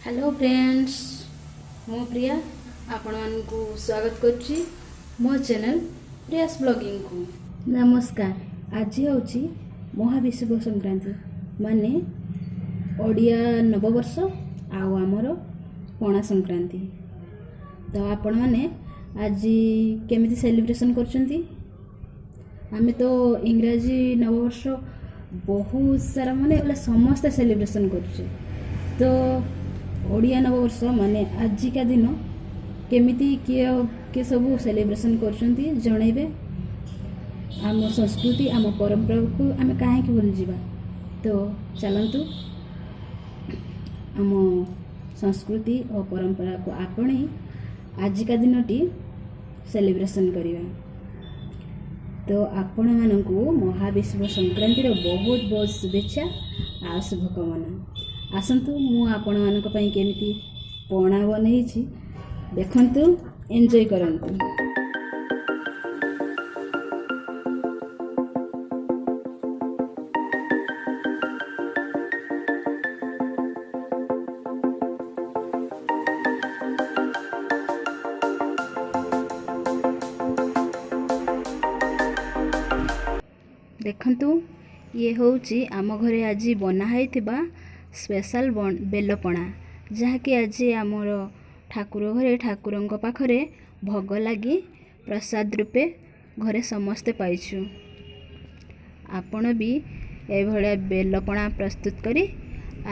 Hello friends, ମୁଁ ପ୍ରିୟା ଆପଣମାନଙ୍କୁ ସ୍ୱାଗତ କରୁଛି ମୋ ଚ୍ୟାନେଲ୍ ପ୍ରିୟାସ୍ ବ୍ଲଗିଂକୁ। ନମସ୍କାର। ଆଜି ହେଉଛି ମହାବିଷୁବ ସଂକ୍ରାନ୍ତି, ମାନେ ଓଡ଼ିଆ ନବବର୍ଷ ଆଉ ଆମର ପଣା ସଂକ୍ରାନ୍ତି। ତ ଆପଣମାନେ ଆଜି କେମିତି ସେଲିବ୍ରେସନ୍ କରୁଛନ୍ତି? ଆମେ ତ ଇଂରାଜୀ ନବବର୍ଷ ବହୁତ ସାରା, ମାନେ ସମସ୍ତେ ସେଲିବ୍ରେସନ୍ କରୁଛେ। ତ ଓଡ଼ିଆ ନବବର୍ଷ ମାନେ ଆଜିକା ଦିନ କେମିତି କିଏ କିଏ ସବୁ ସେଲିବ୍ରେସନ୍ କରୁଛନ୍ତି, ଜଣେଇବେ। ଆମ ସଂସ୍କୃତି, ଆମ ପରମ୍ପରାକୁ ଆମେ କାହିଁକି ଭୁଲିଯିବା? ତ ଚାଲନ୍ତୁ, ଆମ ସଂସ୍କୃତି ଓ ପରମ୍ପରାକୁ ଆପଣେଇ ଆଜିକା ଦିନଟି ସେଲିବ୍ରେସନ୍ କରିବା। ତ ଆପଣମାନଙ୍କୁ ମହାବିଷୁବ ସଂକ୍ରାନ୍ତିର ବହୁତ ବହୁତ ଶୁଭେଚ୍ଛା ଆଉ ଶୁଭକାମନା। ଆସନ୍ତୁ, ମୁଁ ଆପଣମାନଙ୍କ ପାଇଁ କେମିତି ପଣା ବନେଇଛି ଦେଖନ୍ତୁ, ଏନ୍ଜୟ କରନ୍ତୁ। ଦେଖନ୍ତୁ, ଇଏ ହେଉଛି ଆମ ଘରେ ଆଜି ବନା ହେଇଥିବା ସ୍ପେଶାଲ ବେଲପଣା, ଯାହାକି ଆଜି ଆମର ଠାକୁର ଘରେ ଠାକୁରଙ୍କ ପାଖରେ ଭୋଗ ଲାଗି ପ୍ରସାଦ ରୂପେ ଘରେ ସମସ୍ତେ ପାଇଛୁ। ଆପଣ ବି ଏଭଳିଆ ବେଲପଣା ପ୍ରସ୍ତୁତ କରି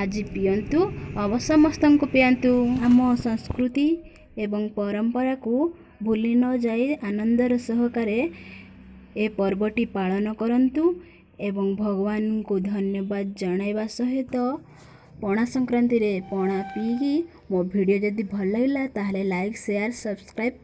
ଆଜି ପିଅନ୍ତୁ ଆଉ ସମସ୍ତଙ୍କୁ ପିଆନ୍ତୁ। ଆମ ସଂସ୍କୃତି ଏବଂ ପରମ୍ପରାକୁ ଭୁଲି ନ ଯାଇ ଆନନ୍ଦର ସହକାରେ ଏ ପର୍ବଟି ପାଳନ କରନ୍ତୁ ଏବଂ ଭଗବାନଙ୍କୁ ଧନ୍ୟବାଦ ଜଣାଇବା ସହିତ ପଣା ସଂକ୍ରାନ୍ତିରେ ପଣା ପିଇକି ମୋ ଭିଡ଼ିଓ ଯଦି ଭଲ ଲାଗିଲା, ତାହେଲେ ଲାଇକ୍, ସେୟାର, ସବସ୍କ୍ରାଇବ୍।